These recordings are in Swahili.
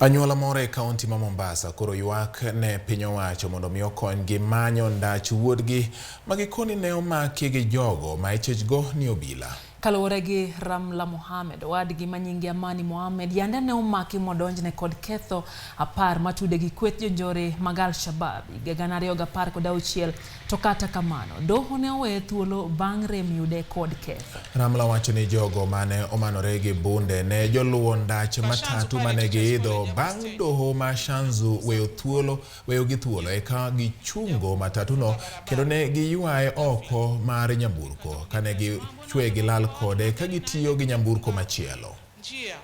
Anyuola moro e kaunti ma Mombasa koro ywak ne piny owacho mondo mi okonygi manyo ndach wuodgi ma gikoni ne omaki gi jogo ma ichich go ni obila. Kaluwore gi Ramla Mohamed, owadgi ma nyinge Amani Mohamed yande ne omaki modonjne kod ketho 10 matude gi kweth jonjore mag Al-Shabab higa 2016, to kata kamano doho ne oweye thuolo bang' rem yude kod ketho. Ramla wacho ni jogo mane omanore gi bunde ne joluwo ndach matatu mane giidho bang' doho ma Shanzu weyo thuolo weyogi thuolo eka gichungo matatuno kendo ne giywaye oko mar nyamburko kane gichwe gilal kode ka gitiyo gi nyamburko machielo. Njia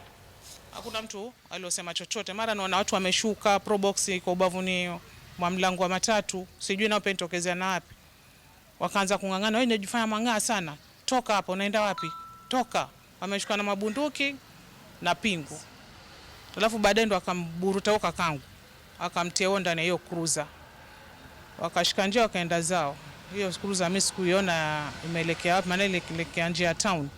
hakuna mtu aliosema chochote. Mara naona watu wameshuka, Probox iko ubavuni mwa mlango wa matatu, sijui nao pia nitokezea na wapi. Wakaanza kung'ang'ana, wewe unajifanya mang'aa sana, toka hapo, unaenda wapi? Toka. Wameshuka na mabunduki na pingu, alafu baadaye ndo akamburuta huko kakangu, akamtia ndani ya hiyo cruiser, wakashika njia wakaenda zao. Hiyo cruiser mimi sikuiona imeelekea wapi, maana ilielekea njia ya town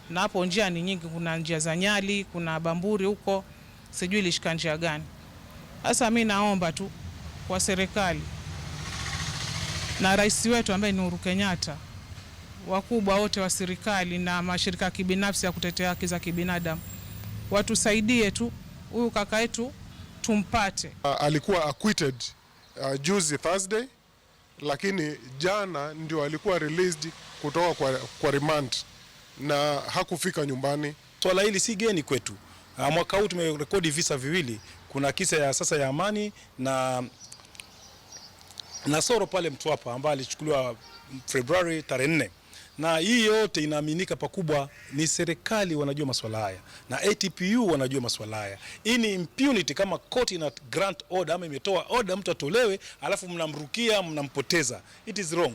na hapo njia ni nyingi, kuna njia za Nyali, kuna Bamburi huko, sijui ilishika njia gani. Sasa mi naomba tu kwa serikali na rais wetu ambaye ni Uhuru Kenyatta, wakubwa wote wa serikali na mashirika ya kibinafsi ya kutetea haki za kibinadamu watusaidie tu huyu kaka yetu tumpate. Alikuwa acquitted juzi Thursday, lakini jana ndio alikuwa released kutoka kwa remand na hakufika nyumbani. Swala hili si geni kwetu. Mwaka huu tumerekodi visa viwili. Kuna kisa ya sasa ya Amani na Nasoro pale Mtwapa ambaye alichukuliwa Februari tarehe 4, na hii yote inaaminika pakubwa ni serikali wanajua masuala haya na ATPU wanajua masuala haya. Hii ni impunity. Kama court ina grant order ama imetoa order mtu atolewe, alafu mnamrukia mnampoteza, it is wrong.